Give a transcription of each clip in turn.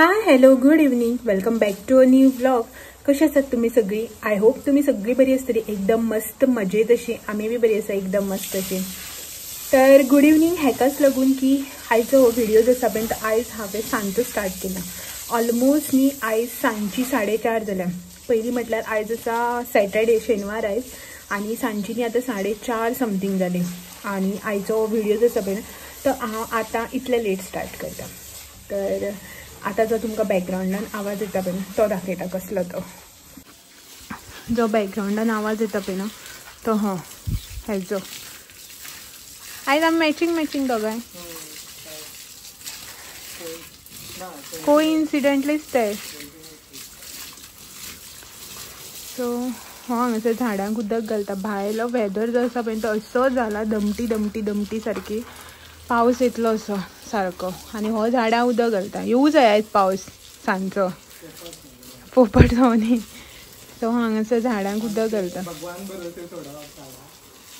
Hi hello good evening, welcome back to a new vlog. कशी आसात तुम्ही सगळी? I hope तुम्ही सगळी बरी आसतली, एकदम मस्त मजेत अशी. आम्ही बी बरी आसा, एकदम मस्त अशी. तर गुड इवनिंग हेकाच लागून की आयचो हो व्हिडिओ जो आसा पळय तो आयज हांवें सांजचो स्टार्ट केला. ऑलमोस्ट न्ही आयज सांजची 4:30 जाल्या. पयलीं म्हटल्यार आयज आसा सॅटर्डे, शेनवार आयज, आनी सांजची न्ही आतां 4:30 समथींग जाली. आनी आयचो हो व्हिडिओ जो आसा पळय तो हांव आतां इतले लेट स्टार्ट करता. तर आता जो तुमकां बॅकग्रावंडान आवाज येता पळय तो दाखयता कसलो तो. जो बॅकग्रावंडान आवाज येता पळय ना तो हो हेजो. आयज आमी मॅचिंग मॅचिंग दोगांय, कोइन्सिडंटलीच ते. सो हो हांगासर झाडांक उदक घालता. भायलो वेदर जो आसा पळय तो असो जाला दमटी दमटी दमटी सारकी, पावस येतलो असो सारको. आनी हो झाडां उदक घालता. येवं जाय आयज पावस सांजचो, पोपट जावनी. सो हांगासर झाडांक उदक घालता.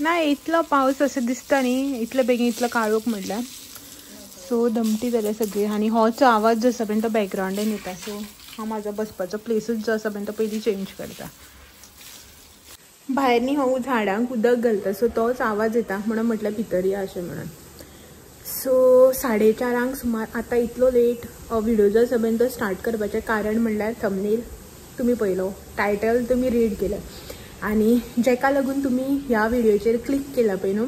ना इतलो पावस असो दिसता न्ही, इतले बेगीन इतलो काळोख म्हटल्यार. सो दमटी जाल्या सगळी. आनी होच आवाज जो आसा पळय तो बॅकग्रावंडान येता. सो हांव म्हाजो बसपाचो प्लेसूच जो आसा पळय तो पयलीं चेंज करता. भायर न्ही हो झाडांक उदक घालता, सो तोच आवाज येता म्हणून म्हटल्यार भितर या अशें म्हणून. सो 4:30 सुमार आतां इतलो लेट व्हिडिओ जो आसा पळय तो स्टार्ट करपाचें कारण म्हणल्यार थंबनेल तुमी पळयलो, टायटल तुमी रीड केलें, आनी जेका लागून तुमी ह्या व्हिडिओचेर क्लिक केला पळय न्हू,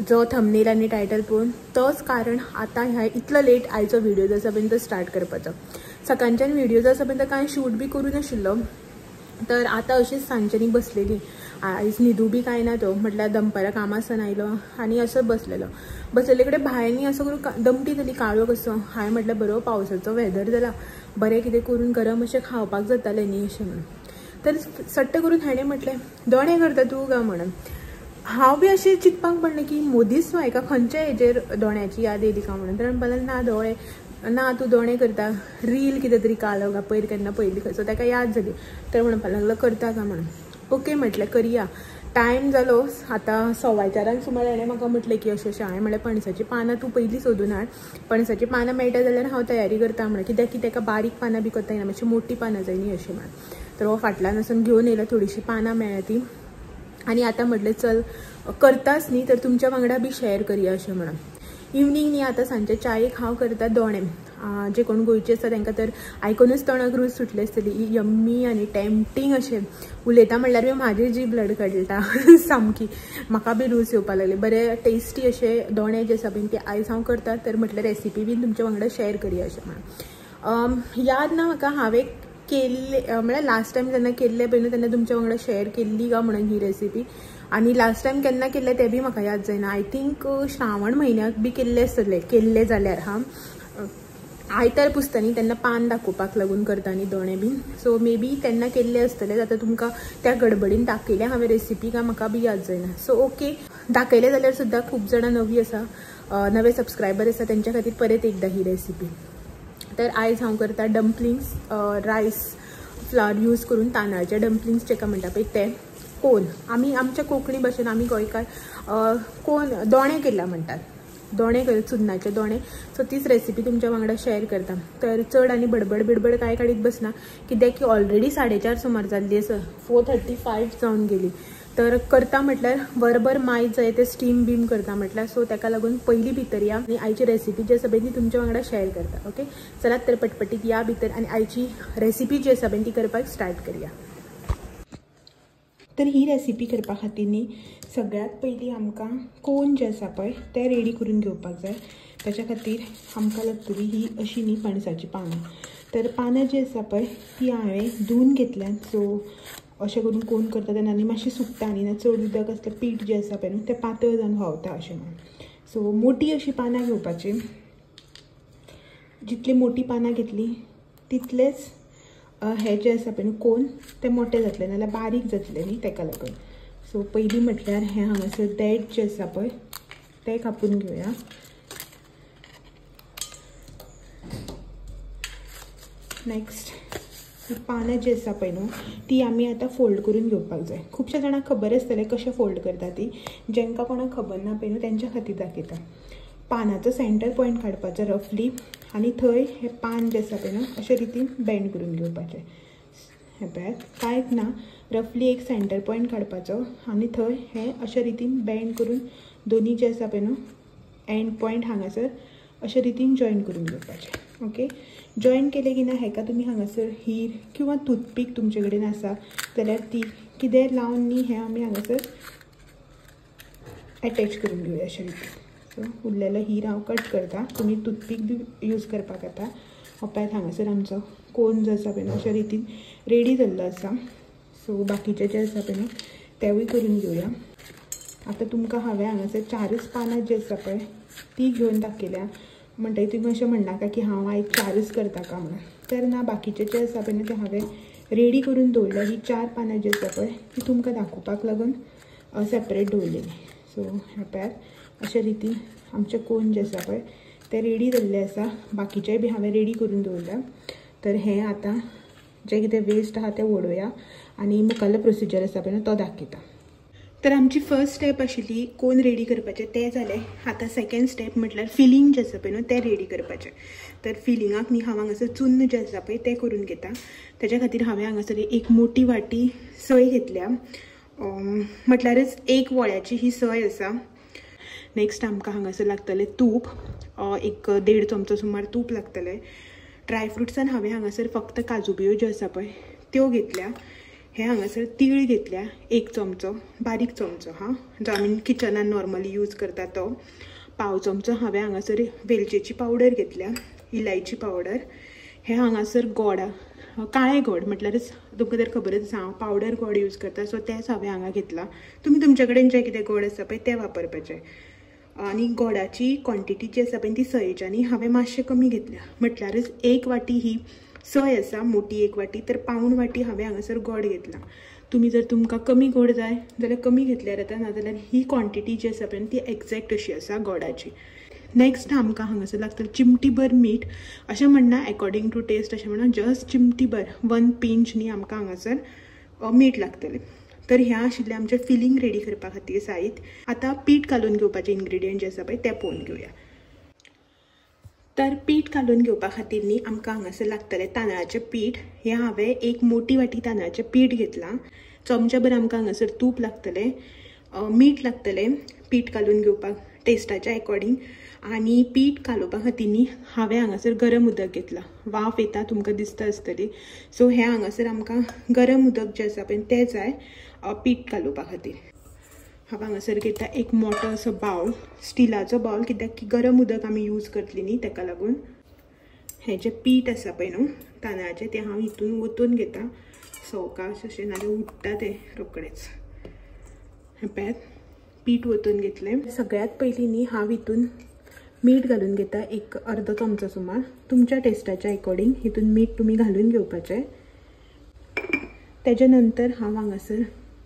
जो थंबनेल आनी टायटल पळोवन, तोच कारण आतां ह्या इतलो लेट आयचो व्हिडिओ जो आसा पळय तो स्टार्ट करपाचो. सकाळच्यान व्हिडिओ जो आसा पळय तो कांय शूट बी करूं नाशिल्लो, तर आतां अशीच सांजच्यांनी बसलेली. आयज न्हिदू बी कांय ना तो, म्हटल्यार दनपारां कामासान आयलो आनी असो बसलेलो. बसलेले कडेन भायर न्ही असो करून दमटी जाली, काळोख असो. हांवें म्हटल्यार बरो पावसाचो वेदर जाला, बरें कितें करून गरम अशें खावपाक जातालें न्ही अशें म्हणून. तर सट्ट करून हाणें म्हटलें दोणे करता तूं काय म्हणून. हांव बी अशें चिंतपाक पडलें की मोदीच न्हू हाका खंयच्या हेजेर दोण्याची याद येयली काय म्हणून. तर म्हणपाक लागलो ना दोळे ना, तूं दोणे करता, रील कितें तरी कालो काय पयर केन्ना पयली खंय, सो ताका याद जाली. तर म्हणपाक लागलो करता काय म्हणून. ओके म्हटलें करया. टायम जालो आतां 4:15 सुमार. हाणें म्हाका म्हटलें की अशें अशें. हांवें म्हळें पणसाचीं पानां तूं पयलीं सोदून हाड, पणसाचीं पानां मेळटा जाल्यार हांव तयारी करता म्हणून. कित्याक की ताका बारीक पानां बी करता येना, मातशी मोटी पानां जाय न्ही अशें म्हणून. तर हो फाटल्यान वचून घेवन येयलो, थोडीशीं पानां मेळ्ळ्या ती. आनी आतां म्हटलें चल करताच न्ही तर तुमच्या वांगडा बी शेअर करया अशें म्हणून. इवनींग न्ही आतां सांजचे चायेक हांव करता दोणे. जे कोण गोंयचे आसा तांकां तर आयकुनूच तोंडाक रूच सुटली आसतली, यम्मी आनी टेम्पटींग अशें. उलयता म्हणल्यार बी म्हाजी जीब लडखडटा सामकी, म्हाका बी रूच येवपाक लागली. बरे टेस्टी अशे दोणे जे आसा पळय ते आयज हांव करता. तर म्हटलें रेसिपी बीन तुमच्या वांगडा शेअर करया अशें म्हणून. याद ना म्हाका हांवें केल्ले, म्हळ्यार लास्ट टायम जेन्ना केल्ले पळय न्हू तेन्ना तुमच्या वांगडा शेअर केल्ली काय म्हणून ही रेसिपी. आनी लास्ट टायम केन्ना केल्ले तें बी म्हाका याद जायना. I think Shravan म्हयन्याक बी केल्ले आसतले, केल्ले जाल्यार हा आयतार पुसता न्ही तेन्ना पान दाखोवपाक लागून करता न्ही दोणे बीन. सो मे बी तेन्ना केल्ले आसतले. आतां तुमकां त्या गडबडीन दाखयल्या हांवें रेसिपी काय म्हाका बी याद जायना. सो ओके दाखयले जाल्यार सुद्दां खूब जाणां नवी आसा, नवे सबस्क्रायबर आसा, तेंच्या खातीर परत एकदां ही रेसिपी. तर आयज हांव करता डम्पलिंग्स, रायस फ्लावर यूज करून तांदळाचे डम्पलिंग्स जेका म्हणटा पळय ते. कोन आमी आमच्या कोंकणी भाशेन आमी गोंयकार कोन दोणे केला म्हणटात, दोणे कर, चुन्नाचे दोणे. सो तीच रेसिपी तुमच्या वांगडा शेअर करता. तर चड आनी बडबड बिडबड कांय काडीत बसना, कित्याक की ऑलरेडी 4:30 सुमार जाल्ली आसा, 4:35 जावन गेली. तर करता म्हटल्यार बरोबर मायज जाय ते स्टीम बीम करता म्हटल्यार. सो ताका लागून पयलीं भितर या आनी आयची रेसिपी जी आसा पळय ती तुमच्या वांगडा शेअर करता. ओके चलात तर पटपटीत या भितर आनी आयची रेसिपी जी आसा पळय ती करपाक स्टार्ट करया. तर ही रेसिपी करपा खातीर न्ही सगळ्यांत पयलीं आमकां कोन जे आसा पळय ते रेडी करून घेवपाक जाय. ताच्या खातीर आमकां लागतली ही अशी न्ही पणसाची पानां. तर पानां जी आसा पळय ती हांवें धुवन घेतल्यात. सो अशें करून कोन करता तेन्ना न्ही मातशें सुकता न्ही, ना चड उदक आसलें पीठ जें आसा पळय न्हू तें पातळ जावन व्हांवता अशें म्हणून. सो मोटी अशी पानां घेवपाची, जितली मोटी पानां घेतली तितलेंच हे जे आसा पळय न्हू कोन ते मोठे जातले, नाजाल्यार बारीक जातले न्ही ताका लागून. सो पयलीं म्हटल्यार हें हांगासर देठ जें आसा पळय तें कापून घेवया. नेक्स्ट पानां जी आसा पळय न्हू ती आमी आतां फोल्ड करून घेवपाक जाय. खुबश्या जाणांक खबर आसतलें कशें फोल्ड करता ती, जेंकां कोणाक खबर ना पळय न्हू तेंच्या खातीर दाखयता. पानाचो सेंटर पॉयंट काडपाचो रफली आनी थंय हे पान जे आसा पळय न्हू अशे रितीन बेंड करून घेवपाचें. हें पळयात, कांयच ना, रफली एक सेंटर पॉयंट काडपाचो आनी थंय हे अशे रितीन बेंड करून दोनी जे आसा पळय न्हू एंड पॉयंट हांगासर अशे रितीन जॉयन करून घेवपाचें. ओके, जॉयन केलें की ना हेका तुमी हांगासर हीर किंवा टूथपीक तुमचे कडेन आसा जाल्यार ती कितें लावन न्ही हें आमी हांगासर एटॅच करून घेवया अशे रितीन. सो उरलेलो हीर हांव कट करता, तुमी टूथपीक बी यूज करपाक जाता. हो पळयात हांगासर आमचो कोन जो आसा पळय न्हू अशे रितीन रेडी जाल्लो आसा. सो बाकीचे जे आसा पळय न्हू तेवूय करून घेवया. आतां तुमकां हांवें हांगासर 4च पानां जी आसा पळय ती घेवन दाखयल्या, म्हणटकीर तुमी अशें म्हणनाका की हांव आयज 4च करता का म्हणून, तर ना, बाकीचे जे आसा पळय न्हू ते हांवें रेडी करून दवरल्या. ही 4 पानां जी आसा पळय ती तुमकां दाखोवपाक लागून सेपरेट दवरलेली. सो ह्या पळयात अशे रितीन आमचे कोन जे आसा पळय ते रेडी जाल्ले आसा. बाकीचेय बी हांवें रेडी करून दवरल्या. तर हें आतां जें कितें वेस्ट आसा तें उडोवया आनी मुखाल्लो प्रोसिजर आसा पळय न्हू तो दाखयता. तर आमची फर्स्ट स्टेप आशिल्ली कोन रेडी करपाचें, तें जालें. आतां सेकेंड स्टेप म्हटल्यार फिलींग जें आसा पळय न्हू तें रेडी करपाचें. तर फिलिंगाक न्ही हांव हांगासर चुन्न जें आसा पळय तें करून घेता. तेज्या खातीर हांवें हांगासर एक मोटी वाटी सय घेतल्या, म्हटल्यारच 1 वळ्याची ही सय आसा. नेक्स्ट आमकां हांगासर लागतलें तूप, एक 1.5 चमचो सुमार तूप लागतलें. ड्रायफ्रुट्सान हांवें हांगासर फक्त काजू बियो ज्यो आसा पळय त्यो घेतल्या. हे हांगासर तीळ घेतल्या 1 चमचो, बारीक चमचो हां, जो आमी किचनान नॉर्मली यूज करता तो. 1/4 चमचो हांवें हांगासर वेलचेची पावडर घेतल्या, इलायची पावडर. हे हांगासर गोड, काळें गोड म्हटल्यारच तुमकां तर खबरच आसा हांव पावडर गोड यूज करता, सो तेंच हांवें हांगा घेतलां. तुमी तुमचे कडेन जें कितें गोड आसा पळय तें वापरपाचें. आनी गोडाची क्वॉन्टिटी जी आसा पळय ती सयेच्यानी हांवें मातशें कमी घेतल्या, म्हटल्यारच 1 वाटी ही सय आसा, मोटी 1 वाटी, तर 1.75 वाटी हांवें हांगासर गोड घेतला. तुमी जर तुमकां कमी गोड जाय जाल्यार कमी घेतल्यार जाता, नाजाल्यार ही क्वॉन्टिटी जी आसा पळय ती एग्जॅक्ट अशी आसा गोडाची. नेक्स्ट आमकां हांगासर लागतलें चिमटीभर मीठ. अशें म्हणना एकॉर्डिंग टू टेस्ट, अशें म्हणना, जस्ट चिमटीभर 1 पिंच न्ही आमकां हांगासर मीठ लागतलें. तर ह्या आशिल्लें आमचें फिलींग रेडी करपा खातीर साहित्य. आतां पीठ कालोवन घेवपाचें इन्ग्रिडियंट जे आसा पळय तें पळोवन घेवया. तर पीठ कालोवन घेवपा खातीर न्ही आमकां हांगासर लागतलें तांदळाचें पीठ. हें हांवें 1 मोटी वाटी तांदळाचें पीठ घेतलां. चमचेभर आमकां हांगासर तूप लागतलें, मीठ लागतलें पीठ कालोवन घेवपाक टेस्टाच्या एकॉर्डिंग. आनी पीठ कालोवपा खातीर न्ही हांवें हांगासर गरम उदक घेतलां. वाफ येता तुमकां दिसता आसतली. सो हें हांगासर आमकां गरम उदक जें आसा पळय तें जाय पीठ कालोवपा खातीर. हांव हांगासर घेता एक मोटो असो बावल, स्टिलाचो बावल, कित्याक की गरम उदक आमी यूज करतली न्ही तेका लागून. हें जें पीठ आसा पळय न्हू तांदळाचें तें हांव हितून ओतून घेता सवकाश अशें, नाजाल्यार उडटा तें रोखडेंच. हें पळयात पीठ ओतून घेतलें. सगळ्यांत पयलीं न्ही हांव हितून मीठ घालून घेता, एक 1/2 चमचो सुमार, तुमच्या टेस्टाच्या एकॉर्डिंग हितून मीठ तुमी घालून घेवपाचें. तेज्या नंतर हांव हांगासर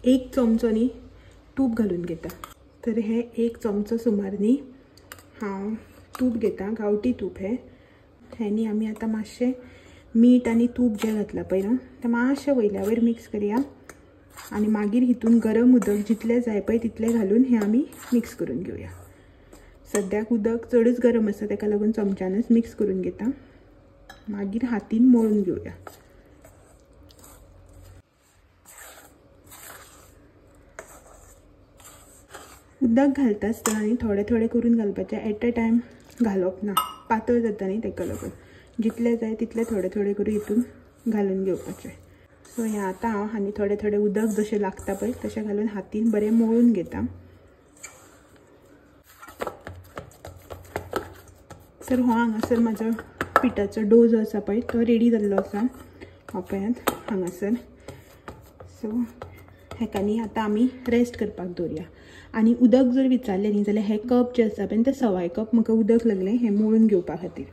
1 चमचो न्ही तूप घालून घेता. तर हे 1 चमचो सुमार न्ही हांव तूप घेता, गांवठी तूप. हें हें न्ही आमी आतां मातशें मीठ आनी तूप जें घातलां पळय न्हू तें मातशें वयल्या वयर मिक्स करया आनी मागीर हितून गरम उदक जितलें जाय पळय तितलें घालून हें आमी मिक्स करून घेवया. सद्याक उदक चडच गरम आसा तेका लागून चमच्यानच मिक्स करून घेता, मागीर हातीन मळून घेवया. उदक घालता आसतना न्ही थोडें थोडें करून घालपाचें, एट अ टायम घालप ना, पातळ जाता न्ही तेका लागून. जितलें जाय तितलें थोडें थोडें करून हितून घालून घेवपाचें. सो हें आतां हांव आनी थोडें थोडें उदक जशें लागता पळय तशें घालून हातीन बरें मळून घेता. तर हो हांगासर म्हाजो पिठाचो डो जो आसा पळय तो रेडी जाल्लो आसा. हो पळयात हांगासर. सो हेका न्ही आतां आमी रेस्ट करपाक दवरया. आनी उदक जर विचारलें न्ही जाल्यार हें कप जें आसा पळय तें 1.25 कप म्हाका उदक लागलें हें मळून घेवपा खातीर.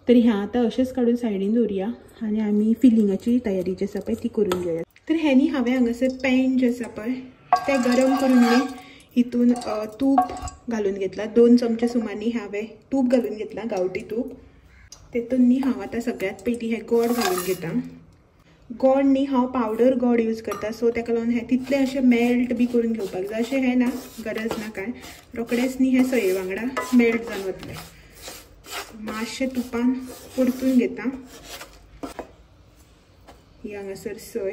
तर हें आतां अशेंच काडून सायडीन दवरया आनी आमी फिलिंगाची तयारी जी आसा पळय ती करून घेवया. तर हें न्ही हांवें हांगासर पॅन जें आसा पळय तें गरम करून न्ही हितून तूप घालून घेतलां. 2 चमचे सुमार न्ही हांवें तूप घालून घेतलां, गांवठी तूप. तेतून न्ही हांव आतां सगळ्यांत पयलीं हें गोड घालून घेता. गोड न्ही हांव पावडर गोड यूज करता, सो ताका लागून हें तितलें अशें मेल्ट बी करून घेवपाक जाय अशें हें ना, गरज ना कांय. रोखडेंच न्ही हें सये वांगडा मेल्ट जावन वतलें. मातशें तुपान परतून घेता. ही हांगासर सोय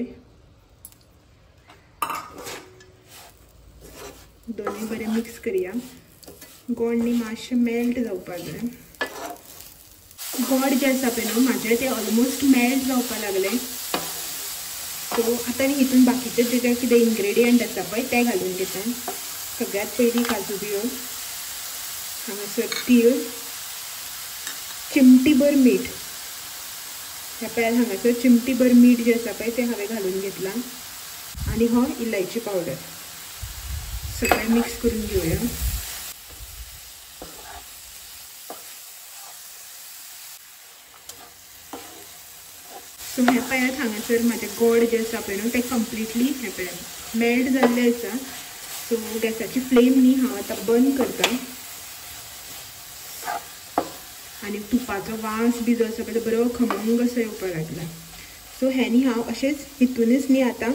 दोनूय बरें मिक्स करया. गोड न्ही मातशें मेल्ट जावपाक जाय. गोड जें आसा पळय न्हू म्हाजें तें ऑलमोस्ट मेल्ट जावपाक लागलें. सो आतां न्ही हितून बाकीचे जे जे कितें इन्ग्रेडियंट आसा पळय ते घालून घेता. सगळ्यांत पयलीं काजू बियो, हांगासर तीळ, चिमटीभर मीठ. ह्या पळयात हांगासर चिमटीभर मीठ जें आसा पळय तें हांवें घालून घेतलां. आनी हो इलायची पावडर. सगळें मिक्स करून घेवया. सो हें पळयात हांगासर म्हाजें गोड जें आसा पळय न्हू तें कंप्लिटली हें पळयात मेल्ट जाल्लें आसा. सो गॅसाची फ्लेम न्ही हांव आतां बंद करता. आनी तुपाचो वास बी जो आसा पळय तो बरो खमंग असो येवपाक लागला. सो हें न्ही हांव अशेंच हितूनच न्ही आतां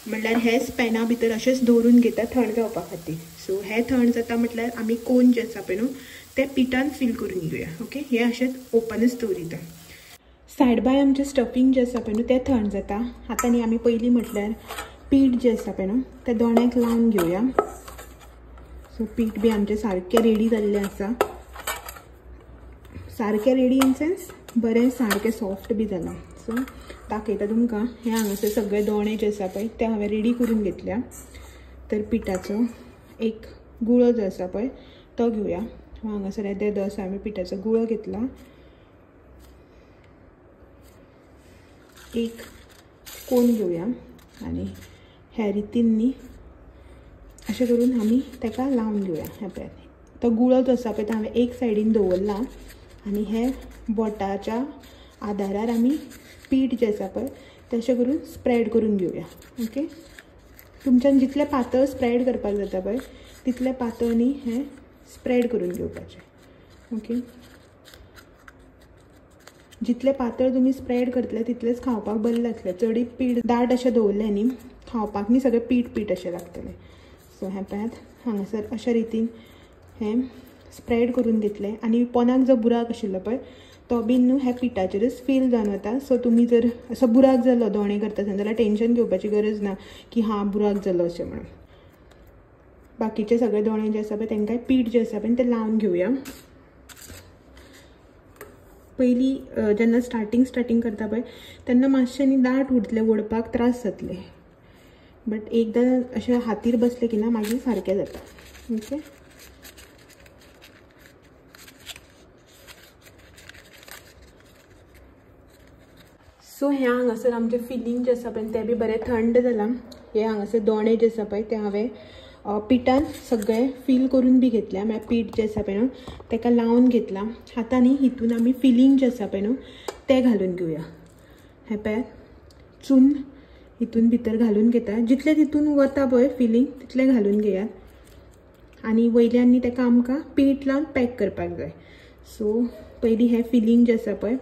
म्हणल्यार हेच पॅना भितर अशेंच दवरून घेता थंड जावपा खातीर. सो हें थंड जाता म्हटल्यार आमी कोन जे आसा पळय न्हू ते पिठान फील करून घेवया. ओके, हें अशेंच ओपनच दवरिता. सायड बाय आमचें स्टफींग जें आसा पळय न्हू तें थंड जाता. आतां न्ही आमी पयलीं म्हटल्यार पीठ जें आसा पळय न्हू तें दोण्याक लावन घेवया. सो पीठ बी आमचें सारकें रेडी जाल्लें आसा. सारकें रेडी इन सेन्स बरें सारकें सॉफ्ट बी जालां. सो दाखयता तुमकां हें हांगासर सगळे दोणे जे आसा पळय ते हांवें रेडी करून घेतल्या. तर पिठाचो एक गुळो जो आसा पळय तो घेवया. हांगासर येदो असो हांवें पिठाचो गुळो घेतला. एक कोन घेवया आनी ह्या रितीन न्ही अशें करून आमी ताका लावन घेवया. हें पळयात तो गुळो जो आसा पळय तो हांवें एक सायडीन दवरला आनी हे बोटाच्या आदारार आमी पीठ जें आसा पळय तें अशें करून स्प्रेड करून घेवया. ओके, तुमच्यान जितलें पातळ स्प्रेड करपाक जाता पळय तितलें पातळ न्ही हें स्प्रेड करून घेवपाचें. ओके, जितलें पातळ तुमी स्प्रेड करतले तितलेंच खावपाक बरें लागतलें. चडय पीठ दाट अशें दवरलें न्ही खावपाक न्ही सगळें पीठ पीठ अशें लागतलें. सो हें पळयात हांगासर अशा रितीन हें स्प्रेड करून घेतलें. आनी पोनाक जो बुराक आशिल्लो पळय तो बीन न्हू ह्या पिठाचेरच फील जावन वता. सो तुमी जर असो बुराक जालो दोणे करता आसतना जाल्यार टेंशन घेवपाची गरज ना की हां बुराक जालो अशें म्हणून. बाकीचे सगळे दोणे जे आसा पळय तांकां पीठ जें आसा पळय तें लावन घेवया. पयलीं जेन्ना स्टार्टींग करता पळय तेन्ना मातशें न्ही दाट उरतलें, ओडपाक त्रास जातले, बट एकदां अशें हातीर बसलें की ना मागीर सारकें जाता. ओके, सो हें हांगासर आमचें फिलींग जें आसा पळय तें बी बरें थंड जालां. हे हांगासर दोणे जे आसा पळय ते हांवें पिठान सगळें फील करून बी घेतल्या. म्हळ्यार पीठ जें आसा पळय न्हू ताका लावन घेतलां. आतां न्ही हितून आमी फिलींग जें आसा पळय न्हू तें घालून घेवया. हें पळयात चून हितून भितर घालून घेता. जितलें तितून वता पळय फिलींग तितलें घालून घेयात. आनी वयल्यान न्ही ताका आमकां पीठ लावन पॅक करपाक जाय. सो पयलीं हें फिलींग जें आसा पळय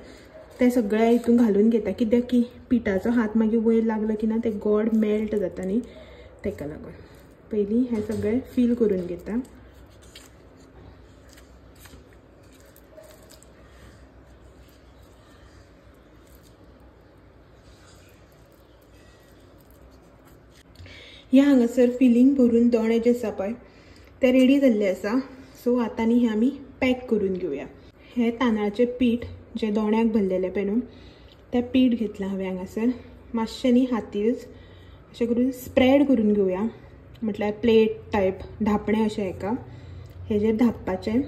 तें सगळें हितून घालून घेता, कित्याक की पिठाचो हात मागीर वयर लागलो की ना तें गोड मेल्ट जाता न्ही, ताका लागून पयलीं हें सगळें फील करून घेता. ह्या हांगासर फिलींग भरून दोणे जे आसा पळय ते रेडी जाल्ले आसा. सो आतां न्ही हें आमी पॅक करून घेवया. हें तांदळाचें पीठ जें दोण्याक भरलेलें पळय न्हू तें पीठ घेतलां हांवें हांगासर. मातशें न्ही हातीरच अशें करून स्प्रेड करून घेवया, म्हटल्यार प्लेट टायप धापणें अशें हेका हेजेर धापपाचें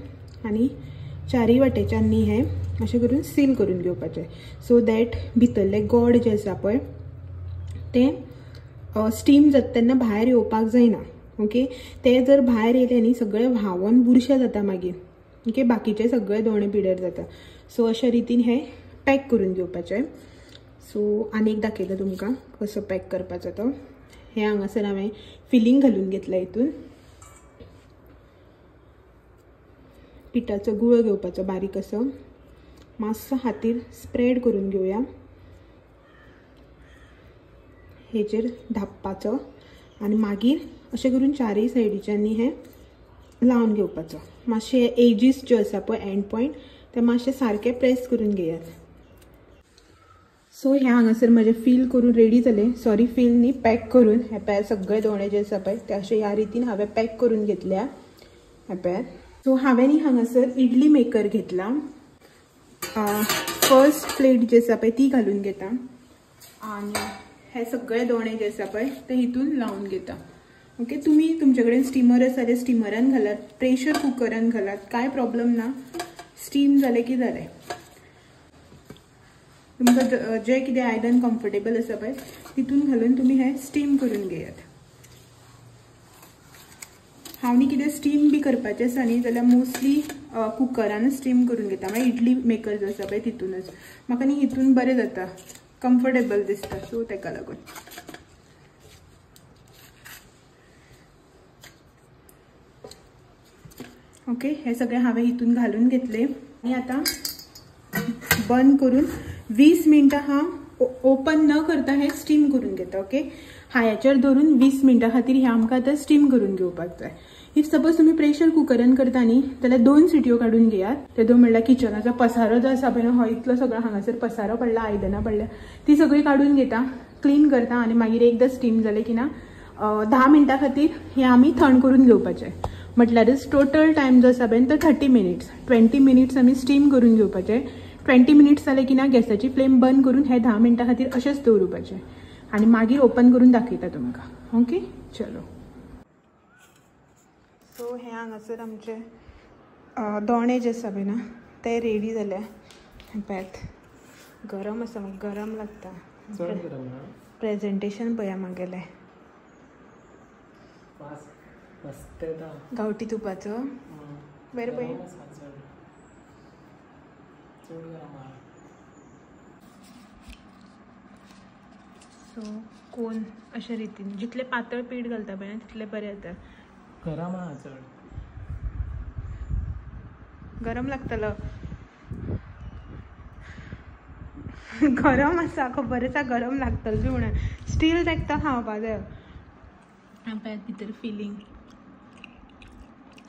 आनी चारय वाटेच्यान न्ही हें अशें करून सील करून घेवपाचें. सो that भितरलें गोड जें आसा पळय तें स्टीम जाता तेन्ना भायर येवपाक जायना. ओके, तें जर भायर येयलें न्ही सगळें व्हांवोन बुरशें जाता मागीर. ओके, बाकीचे सगळे दोणे पिड्यार जाता. सो अशा रितीन हें पॅक करून घेवपाचें. सो आनी एक दाखयता तुमकां कसो पॅक करपाचो तो. हें हांगासर हांवें फिलींग घालून घेतलां. हितून पिठाचो गुळो घेवपाचो बारीक असो, मातसो हातीर स्प्रेड करून घेवया. हेचेर धापपाचो आनी मागीर अशें करून चारय सायडीच्यांनी हें लावन घेवपाचो. मातशें एजीस ज्यो आसा पळय एंड पॉयंट ते मातशें सारकें प्रेस करून घेयात. सो हें हांगासर म्हजें फील करून रेडी जालें. सॉरी फील न्ही, पॅक करून. हे पळय सगळे दोणे जे आसा पळय ते अशे ह्या रितीन हांवें पॅक करून घेतल्या. हे पळयात. सो हांवें न्ही हांगासर इडली मेकर घेतला. फर्स्ट प्लेट जी आसा पळय ती घालून घेता आनी हे सगळे दोणे जे आसा पळय ते हितून लावन घेता. ओके, तुमी तुमचे कडेन स्टिमर आसा जाल्यार स्टिमरान घालात, प्रेशर कुकरान घालात, कांय प्रॉब्लम ना. स्टीम जालें की जालें. तुमकां जे कितें आयदन कम्फर्टेबल आसा पळय तितून घालून तुमी हें स्टीम करून घेयात. हांव न्ही कितें स्टीम बी करपाचें आसा न्ही जाल्यार मोस्टली कुकरानच स्टीम करून घेता. मागीर इडली मेकर जो आसा पळय तितूनच म्हाका न्ही हितून बरें जाता, कम्फर्टेबल दिसता. सो तेका लागून. ओके, हे सगळें हांवें हितून घालून घेतलें आनी आतां बंद करून 20 मिनटां हांव ओपन न करता हें स्टीम करून घेता. ओके, हायाचेर धरून 20 मिनटां खातीर हें आमकां आतां स्टीम करून घेवपाक जाय. If suppose तुमी प्रेशर कुकरान करता न्ही जाल्यार 2 सिटयो काडून घेयात. तेदो म्हणल्यार किचनाचो पसारो जो आसा पळय न्हू, हो इतलो सगळो हांगासर पसारो पडला, आयदनां पडल्या, ती सगळी काडून घेता, क्लीन करता आनी मागीर एकदां स्टीम जालें की ना 10 मिनटां खातीर हें आमी थंड करून घेवपाचें. म्हटल्यारच टोटल टायम जो आसा पळय तो 30 मिनिट्स, 20 मिनिट्स आमी स्टीम करून घेवपाचें. 20 मिनिट्स जाले की ना गॅसाची फ्लेम बंद करून हे 10 मिनटां खातीर अशेंच दवरुपाचें आनी मागीर ओपन करून दाखयता तुमकां. ओके, चलो. सो हे हांगासर आमचे दोणे जे आसा पळय ना ते रेडी जाले. पळयात गरम आसा, म्हाका गरम लागता. प्रेजेंटेशन पळया म्हागेलें गांवठी तुपाचो बरें पळय. सो कोन अशे रितीन जितले पातळ पीठ घालता पळय तितले बरें जाता. गरम आहा चड, गरम लागतलो, गरम आसा खबर आसा, गरम लागतलो बी म्हणून स्टील तेका खावपा जाय. पळयात भितर फिलिंग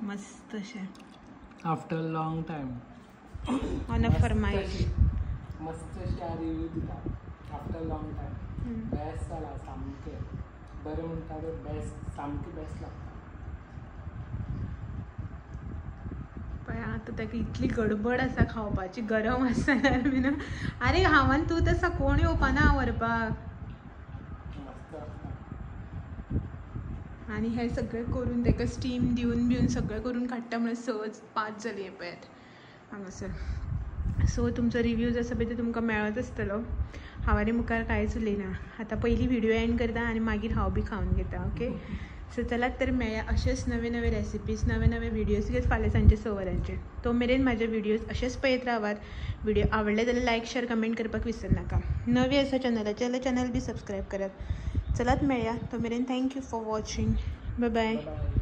मस्त अशें. After long time on a फरमाईश मस्त अशें रिव्यू दिता. आफ्टर लॉंग टायम बेस्ट जाला सामकें बरें म्हणटा तें बेस्ट, सामकें बेस्ट लागता. पळय आतां ताका इतली गडबड आसा खावपाची, गरम आसा बीन. आरे हांवान तूं तसा कोण येवपाना व्हरपाक. आनी हें सगळें करून ताका स्टीम दिवन बिवन सगळें करून काडटा म्हणल्यार 6-5 जालीं पळयात हांगासर. सो तुमचो रिव्यूज आसा पळय तो तुमकां मेळत आसतलो. हांव आनी मुखार कांयच उलयना. आतां पयलीं व्हिडियो एंड करता आनी मागीर हांव बी खावन घेता. ओके, सो चलात तर मेळया अशेंच नवे नवे रेसिपीज, नवे नवे व्हिडियोज घेत फाल्यां सांजचे 6 वरांचेर. तो मेरेन म्हाजे व्हिडियोज अशेंच पळयत रावात. व्हिडियो आवडले जाल्यार लायक शेअर कमेंट करपाक विसरनाका. नवी आसा चॅनलाचेर जाल्यार चॅनल बी सबस्क्रायब करात. चलात मेळया, तो मेरेन thank you for watching. Bye bye.